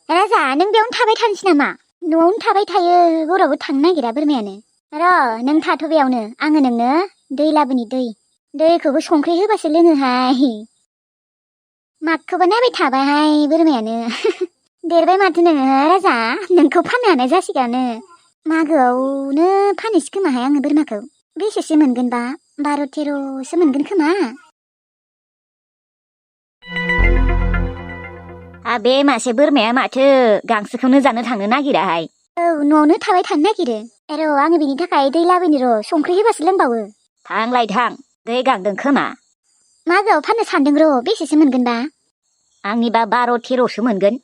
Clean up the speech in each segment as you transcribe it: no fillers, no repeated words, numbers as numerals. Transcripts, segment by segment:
राजा नों बेयावनो थाबाय थानोसै नामा? न'आवनो थाबाय थायो हरावबो थांनो नागिरा बोरमायानो। र' नों थाथ' बेयावनो आङो नोंनो दै लाबोनि दैखौबो संख्रि होबासो लोङोहाय। माखौबा नायबाय थाबायहाय बोरमायानो। देरबाय माथो नोङो राजा नोंखौ फाननो हानाय जासिगोनानो। मागोआवनो फाननोसै खोमाहाय आङो बोरमाखौ। बेसेसो मोनगोनबा 12-13सो मोनगोन खोमा। बे मासे बोरमाया माथो गांसोखौनो जानो थांनो नागिराहाय। औ न'आवनो थाबाय थानो नागिरो। र' आङो बिनि थाखाय दै लाबोनि र' संख्रि होबासो लोंबावो। थांलाय थां दै गांदों खोमा। मागोआव फाननो सानदों र' बेसेसो मोनगोनबा? आंनिबा 12-13सो मोनगोन।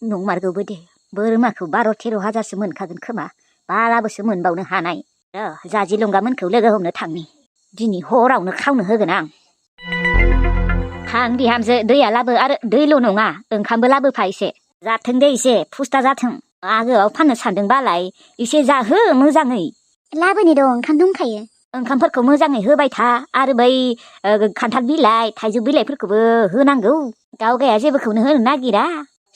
नंमारगौबो दे बोरमाखौ 12-13 हाजारसो मोनखागोन खोमा। बाराबोसो मोनबावनो हानाय। जाजि लंगामोनखौ लोगो हमनो थांनि। दिनै हरावनो खावनो होगोन आं। थां बिहामजो दैया लाबो आरो दैल' नङा ओंखामबो लाबोफा एसे। जाथों दे एसे फुस्था जाथों। मागोआव फाननो सानदोंबालाय एसे जाहो मोजाङै। लाबोनि र' ओंखाम दंखायो। ओंखामफोरखौ मोजाङै होबाय था आरो बै खान्थाल बिलाइ थाइजौ बिलाइफोरखौबो होनांगौ। गावगाया जेबोखौनो होनो नागिरा।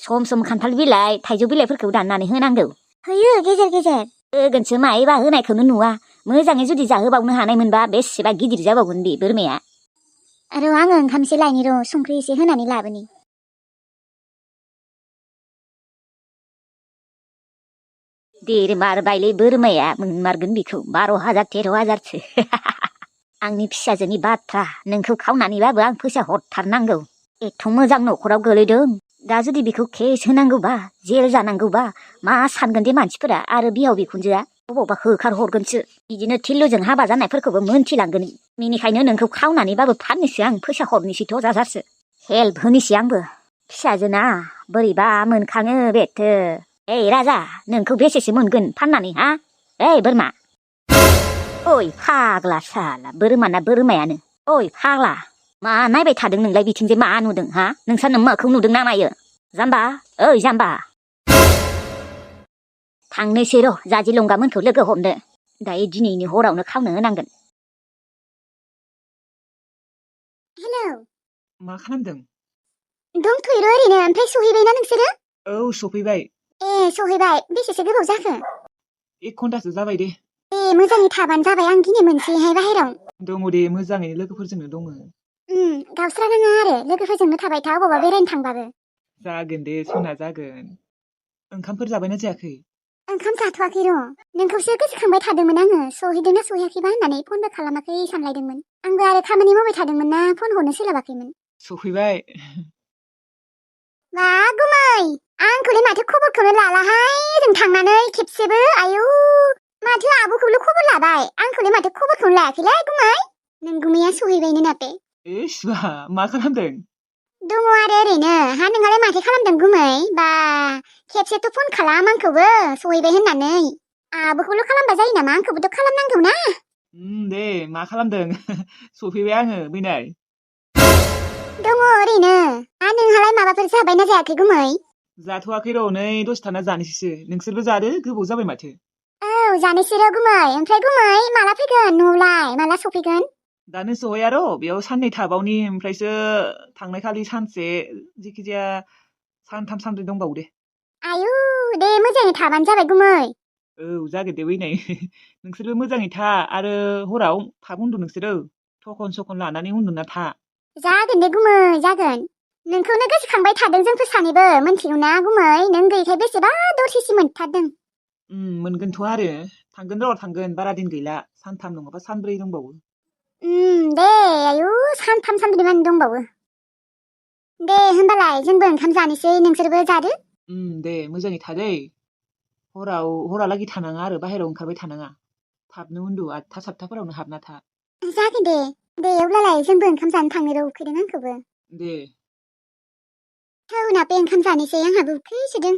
सम सम खान्थाल बिलाइ थाइजौ बिलाइफोरखौ दाननानै होनांगौ। होयो गेजेर गेजेर। होगोनसो मायोबा होनायखौनो नुवा। मोजाङै जुदि जाहोबावनो हानाय मोनबा बेसेबा गिदिर जाबावगोन बे बोरमाया। आरो आङो ओंखाम एसे लायनि र' संख्रि एसे होनानै लाबोनि। देरमारबायलै बोरमाया मोनमारगोन बेखौ 12,000-13 हाजारसो। आंनि फिसाजोनि बाथ्रा नोंखौ खावनानैबाबो आं फैसा हरथारनांगौ। एथ' मोजां न'खराव गोलैदों। दा जुदि बेखौ केस होनांगौबा जेल जानांगौबा मा सानगोन दे मानसिफोरा आरो बिहाव बिखुनजोआ बबावबा होखार हरगोनसो। बिदिनो थिल्लुजों हाबा जानायफोरखौबो मोनथिलांगोन। बेनिखायनो नोंखौ खावनानैबाबो फाननोसै आं फैसा हरनोसै 10,000सो। हेल्प होनोसै आंबो। फिसाजोना बोरैबा मोनखाङो बेथो। ओइ राजा नोंखौ बेसेसो मोनगोन फाननानै हा? ओइ बोरमा। ओइ फाग्ला साला बोरमाना बोरमायानो। ओइ फाग्ला मा नायबाय थादों नोंलाय बिथिंजाय मा नुदों हा? नोंसा नों माखौ नुदों ना मायो? जाम्बा ओइ जाम्बा। थांनोसै र' जाजि लंगामोनखौ लोगो हमनो। दायो दिनैनि हरावनो खावनो होनांगोन। हेलौ मा खालामदों? दंथ'यो र' ओरैनो ओमफ्राय सहैबायना नोंसोरो? औ सफैबाय। सहैबाय बेसेसो गोबाव जाखो? 1 घन्टासो जाबाय दे। मोजाङै थाबानो जाबाय आं गिनो मोनसैहाय बाहेराव। दङ दे मोजाङैनो लोगोफोरजोंनो दङ। गावस्रानाङा आरो लोगोफोरजोंनो थाबाय था अबावबा बेरायनो थांबाबो। जागोन दे सना जागोन। ओंखामफोर जाबायना जायाखै? ओंखाम जाथ'वाखै र'। नोंखौसो गोसोखांबाय थादोंमोन आङो सहैदोंना सहैयाखैबा होननानै फनबो खालामाखै सानलायदोंमोन। आंबो आरो खामानि मावबाय थादोंमोन ना फन हरनो सोलाबाखैमोन। सफैबाय। मा गुमै आंखौलाय माथो खबरखौनो लालाहाय ओजों थांनानै खेबसेबो आयौ माथो आब'खौल' खबर लाबाय आंखौलाय माथो खबरखौनो लायाखैलै गुमै। नों गुमैया सहैबायनो माथो। सुवा मा खालामदों? दङ आरो ओरैनो। हा नोंहालाय माथो खालामदों गुमै? बा खेबसेथ' फन खालाम आंखौबो सहैबाय होननानै। आब'खौल' खालामबा जायो नामा आंखौबोथ' खालामनांगौ ना। दे मा खालामदों? सफैबाय आङो बैनाय। दङ ओरैनो। नोंहालाय माबाफोर जाबायना जायाखै गुमै? जाथ'वाखै र' नै दसे थाना जानोसैसो। नोंसोरबो जादो गोबाव जाबाय माथो। औ जानोसै र' गुमै। ओमफ्राय गुमै माला फैगोन न'आवलाय माला सफैगोन? दानो सहैया र' बेयाव साननै थाबावनि ओमफ्रायसो थांनाय खालि सानसे जिखिजाया सानथाम सानब्रै दंबावो दे। आयु दे मोजाङै थाबानो जाबाय गुमै। औ जागोन दे बैनाय। नोंसोरबो मोजाङै था आरो हराव थाब उन्दु नोंसोरो। थखन सकन लानानै उन्दुना था। जागोन दे गुमै जागोन। नोंखौनो गोसोखांबाय थादों जोंफोर सानैबो मोनथिगौ ना गुमै नों गैयैखाय बेसेबा दरसिसि मोनथारदों। मोनगोनथ' आरो थांगोन र' थांगोन बारा दिन गैला 3 नङाबा 4 दंबावो। दे आयु 3-4 मानि दंबावो। दे होनबालाय जोंबो ओंखाम जानोसै नोंसोरबो जादो। दे मोजाङै था दै। हरालागै थानाङा आरो बाहेरायाव ओंखारबाय थानाङा। थाबनो उन्दु 8-7 हाबना था। जागोन दे। दे अब्लालाय जोंबो ओंखाम जानो थांनो र' उखैदों आंखौबो। दे। थौ नाबे ओंखाम जानोसै आंहाबो उखैसोदों।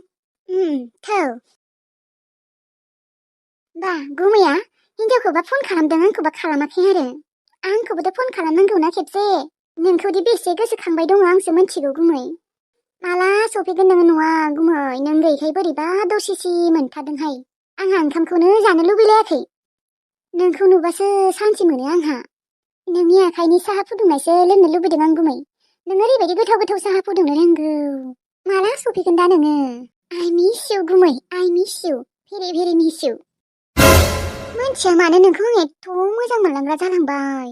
थौ। बा गुमैया हिनजावखौबा फन खालामदों आंखौबा खालामाखै आरो। आंखौबोथ' फन खालामनांगौ ना खेबसे। नोंखौदि बेसे गोसोखांबाय दङ आंसो मोनथिगौ गुमै। माला सफैगोन नोङो न'आ गुमै नों गैयैखाय बोरैबा दरसिसि मोनथारदोंहाय। आंहा ओंखामखौनो जानो लुबैलायाखै। नोंखौ नुबासो सान्थि मोनो आंहा। नोंनि आखाइनि साहा फुदुंनायसो लोंनो लुबैदों आं गुमै। नों ओरैबायदि गोथाव गोथाव साहा फुदुंनो रोंगौ। माला सफैगोन दा नोङो? I miss you गुमै I miss you very very miss you मोनथिया मानो नोंखौ आं एथ' मोजां मोनलांग्रा जालांबाय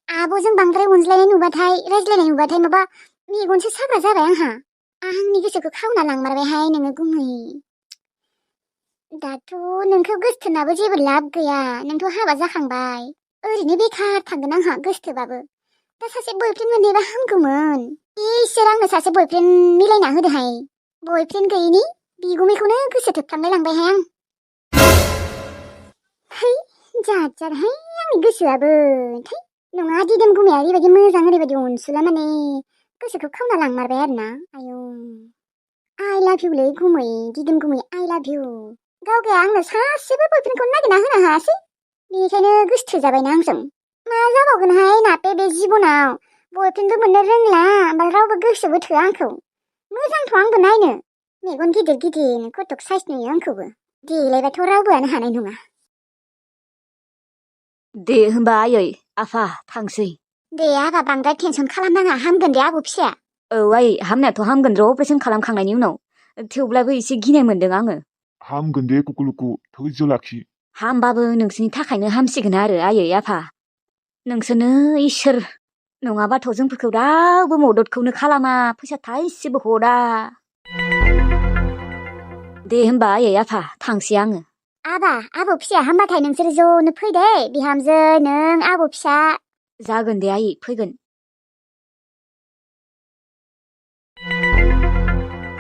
आब'जों बांद्राय अनज्लायनाय नुबाथाय रायज्लायनाय नुबाथाय माबा मेगनसो साग्रा जाबाय आंहा आंनि गोसोखौ खावना लांमारबायहाय नोङो गुमै दाथ' नोंखौ गोसथोनाबो जेबो लाब गैया नोंथ' हाबा जाखांबाय ओरैनो बेखार थांगोन आंहा गोसथोबाबो दा सासे बयफ्रेन्ड मोननायबा हामगौमोन इसोर आंनो सासे बयफ्रेन्ड मिलायना होदोहाय बयफ्रेन्ड गैयिनि बिगुमैखौनो गोसो थोबफ्लांलाय लांबायहाय आं है जाद जादहाय आंनि गोसोआबो थै नङा दिदोम गुमैया ओरैबायदि मोजां ओरैबायदि अनसुला माने गोसोखौ खावना लांमारबाय आरोना आयौ आइ लाभ इउलै गुमै दिदोम गुमै आइ लाभ इउ गावगाया आंनो सासेबो बयफ्रेन्डखौनो नागिरना होनो हायासै बेनिखायनो गोसो थोजाबायना आंजों मा जाबावगोनहाय नापे बे जिबनाव बयफ्रेन्डबो मोननो रोंला ओमफ्राय रावबो गोसोबो थोआ आंखौ मोजांथ' आंबो नायनो मेगन गिदिर गिदिर कटक साइज नुयो आंखौबो देलायबाथ' रावबोआनो हानाय नङा दे होमबा आयै आफा थांसै दे आबा बांद्राय टेनसन खालामनाङा हामगोन दे आबौ फिसाया औ आयै हामनायाथ' हामगोन र' अपारेसन खालामखांनायनि उनाव थेवब्लाबो एसे गिनाय मोन्दों आङो हामगोन दे कुकुलुकु धैर्य लाखि हामबाबो नोंसोरनि थाखायनो हामसिगोन आरो आयै आफा नोंसोरनो इसोर नङाबाथ' जोंफोरखौ रावबो मददखौनो खालामा फैसा थाइसेबो हरा दे होमबा आयै आफा थांसै आङो आबा आबौ फिसाया हामबाथाय नोंसोर ज'नो फै दे बिहामजो नों आबौ फिसा जागोन दे आयै फैगोन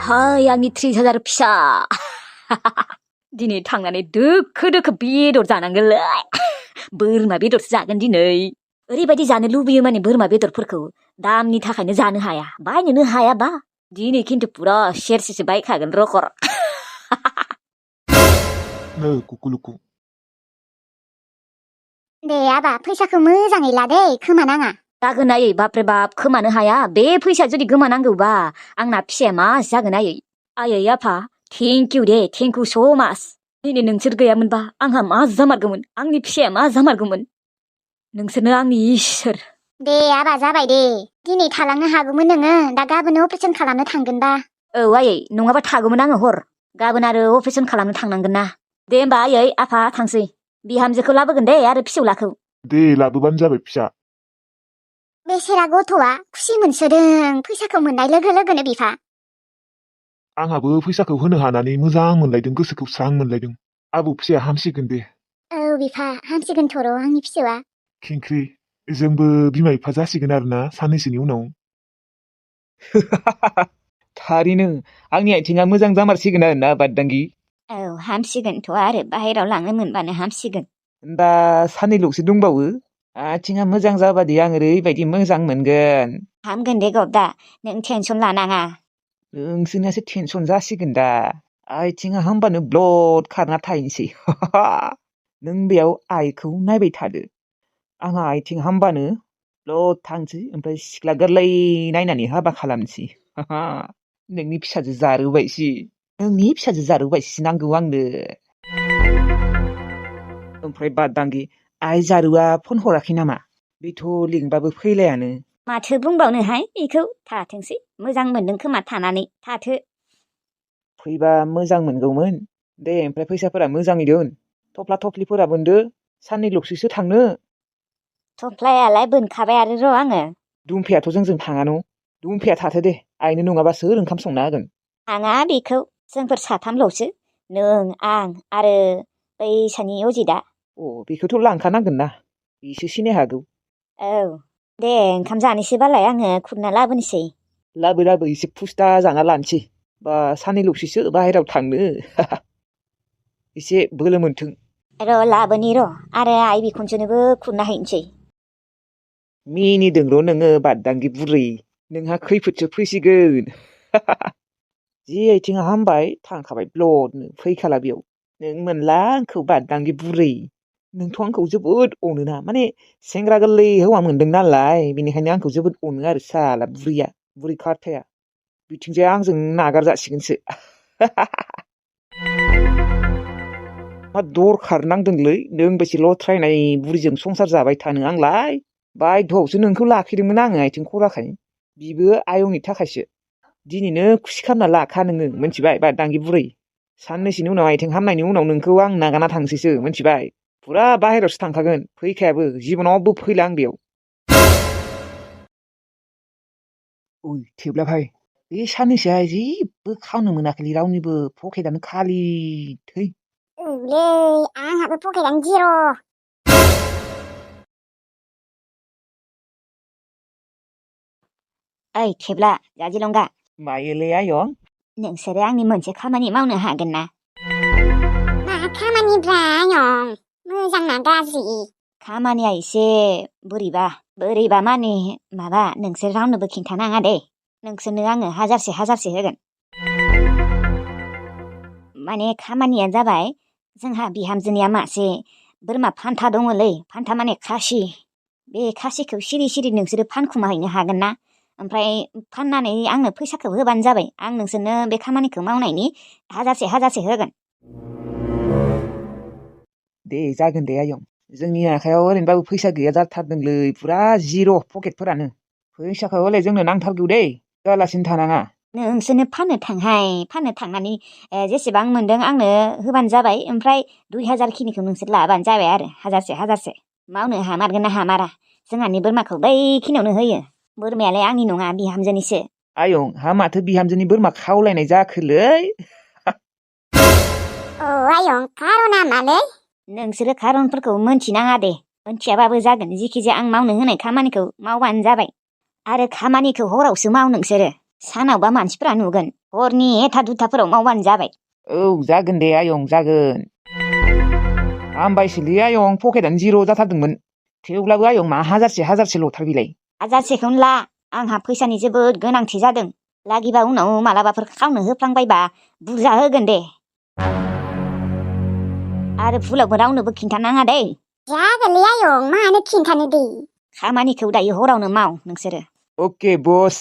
हाय आंनि 30,000 फिसा दिनै थांनानै दोखो दोखो बेदर जानांगोनलै बोरमा बेदरसो जागोन दिनै ओरैबायदि जानो लुबैयो माने बोरमा बेदरफोरखौ दामनि थाखायनो जानो हाया बायनोनो हायाबा दिनै खिन्थु पुरा सेरसेसो बायखागोन रखर नै कुकुलुकु दे आबा फैसाखौ मोजाङै ला दे खोमानाङा जागोन आयै बाप्रे बाप खोमानो हाया बे फैसा जुदि गोमानांगौबा आंना फिसाया मा जागोन आयै आयै आफा thank you Day thank you स' माच दिनै नोंसोर गैयामोनबा आंहा मा जामारगौमोन आंनि फिसाया मा जामारगौमोन नोंसोरनो आंनि इसोर दे आबा जाबाय दे दिनै थालांनो हागौमोन नोङो दा गाबोन अपारेसन खालामनो थांगोनबा औ आयै नङाबा थागौमोन आङो हर गाबोन आरो अपारेसन खालामनो थांनांगोन ना दे होमबा आयै आफा थांसै बिहामजोखौ लाबोगोन दे आरो फिसौलाखौ दे लाबोबानो जाबाय फिसा बेसेरा गथ'आ खुसि मोनसोदों फैसाखौ मोननाय लोगो लोगोनो बिफा आंहाबो फैसाखौ होनो हानानै मोजां मोनलायदों गोसोखौ स्रां मोनलायदों आबौ फिसाया हामसिगोन दे औ बिफा हामसिगोन थर' आंनि फिसौआ खिंख्रि जोंबो बिमा बिफा जासिगोन आरोना साननैसोनि उनाव थारैनो आंनि आथिङा मोजां जामारसिगोन आरोना बाददांगि औ हामसिगोनथ' आरो बाहेराव लांनो मोनबानो हामसिगोन दा साननैल'सो दंबावो आथिङा मोजां जाबादि आं ओरैबायदि मोजां मोनगोन हामगोन दे गबदा नों टेनसन लानाङा नोंसोरनियासो टेनसन जासिगोन दा आथिङा हामबानो ब्लड खारना थाहैनोसै नों बेयाव आइखौ नायबाय थादो आंहा आथिं हामबानो ब्लड थांसै ओमफ्राय सिख्ला गोरलै नायनानै हाबा खालामसै नोंनि फिसाजो जारुबायसि नांगौ आंनो ओमफ्राय बाददांगि आइ जारुआ फन हराखै नामा बेथ' लिंबाबो फैलायानो माथो बुंबावनोहाय बेखौ थाथोंसै मोजां मोनदों खोमा थानानै थाथो फैबा मोजां मोनगौमोन दे ओमफ्राय फैसाफोरा मोजाङै दोन थफ्ला थफ्लिफोरा बोनदो साननैल'सैसो थांनो थफ्लायालाय बोनखाबाय आरो र' आङो दुमफायाथ' जोंजों थाङा न' दुमफाया थाथो दे आइनो नङाबा सोर ओंखाम संना होगोन थाङा बेखौ जोंफोर साथामल'सो नों आं आरो बैसानि अजितआ बेखौथ' लांखानांगोन ना बिसो सिनाय हागौ औ दे ओंखाम जानोसैबालाय आङो खुरना लाबोनोसै लाबो एसे फुस्था जाना लानोसै बा साननैल'सैसो बाहेरायाव थांनो एसे बोलो मोनथों र' लाबोनि र' आरो आइ बिखुनजोनोबो खुरना हैनोसै मिनिदोंल' नोङो बाददांगि बुरै नोंहा खैफोदसो फैसिगोन जि आथिङा हामबाय थांखाबाय ब्लडनो फैखाला बेयाव नों मोनला आंखौ बाददांगि बुरै नोंथ' आंखौ जोबोद अनोना माने सेंग्रा गोरलै हौवा मोनदों नालाय बेनिखायनो आंखौ जोबोद अनो आरो साला बुरैया बुरै खारथाया बिथिंजाय आंजों नागारजासिगोनसो मा दरखार नांदोंलै नों बेसे लथ्रायनाय बुरिजों संसार जाबाय थानो आंलाय बायध'आवसो नोंखौ लाखिदोंमोन आङो आथिं खराखाय बिबो आयंनि थाखायसो दिनैनो खुसि खालामना लाखा नोङो मोनथिबाय बादांगि बुरै साननैसोनि उनाव आथिं हामनायनि उनाव नोंखौ आं नागारना थांसैसो मोनथिबाय फुरा बाहेरावसो थांखागोन फैखायाबो जिबनावबो फैला आं बेयाव उय थेब्ला भाइ बे साननैसोहाय जेबो खावनो मोनाखैलै रावनिबो पकेटआनो खालि थै औलै आंहाबो पकेटआनो जिर' ओइ थेब्ला जाजिलंगा मायोलै आयं नोंसोरो आंनि मोनसे खामानि मावनो हागोन ना मा खामानिब्रा आयं मोजां ना गाज्रि खामानिया एसे बोरैबा माने माबा नोंसोर रावनोबो खिन्थानाङा दे नोंसोरनो आङो हाजारसे होगोन माने खामानिया जाबाय जोंहा बिहामजोनिया मासे बोरमा फान्था दङलै फान्था माने खासि बे खासिखौ सिरि नोंसोरो फानखुमा हैनो हागोन ना ओमफ्राय फाननानै आंनो फैसाखौ होबानो जाबाय आं नोंसोरनो बे खामानिखौ मावनायनि हाजारसे होगोन दे जागोन दे आयं जोंनि आखायाव ओरैनोबाबो फैसा गैया जाथारदोंलै फुरा जिर' पकेटफोरानो फैसाखौ हले जोंनो नांथारगौ दे होआलासिनो थानाङा नोंसोरनो फाननो थांनानै जेसेबां मोनदों आंनो होबानो जाबाय ओमफ्राय 2000 खिनिखौ नोंसोर लाबानो जाबाय आरो हाजारसे मावनो हामारगोन ना हामारा जोंहानि बोरमाखौ बैखिनियावनो होयो बोरमायालाय आंनि नङा बिहामजोनिसो आयं हा माथो बिहामजोनि बोरमा खावलायनाय जाखोलै औ आयं खार'ना मालै नोंसोरो खारनफोरखौ मोनथिनाङा दे मोनथियाबाबो जागोन जिखिजाया आं मावनो होनाय खामानिखौ मावबानो जाबाय आरो खामानिखौ हरावसो माव नोंसोरो सानावबा मानसिफोरा नुगोन हरनि 1 2 मावबानो जाबाय औ जागोन दे आयं जागोन हामबायसैलै आयं पकेटआनो जिर' जाथारदोंमोन थेवब्लाबो आयं मा हाजारसे ल'थार बिलाय हाजारसेखौनो ला आंहा फैसानि जोबोद गोनांथि जादों लागिबा उनाव मालाबाफोर खावनो होफ्लांबायबा बुरजा होगोन दे आरो भुलावबो रावनोबो खिन्थानाङा दे जागोनलै आयं मानो खिन्थानो दे खामानिखौ दायो हरावनो माव नोंसोरो अके बस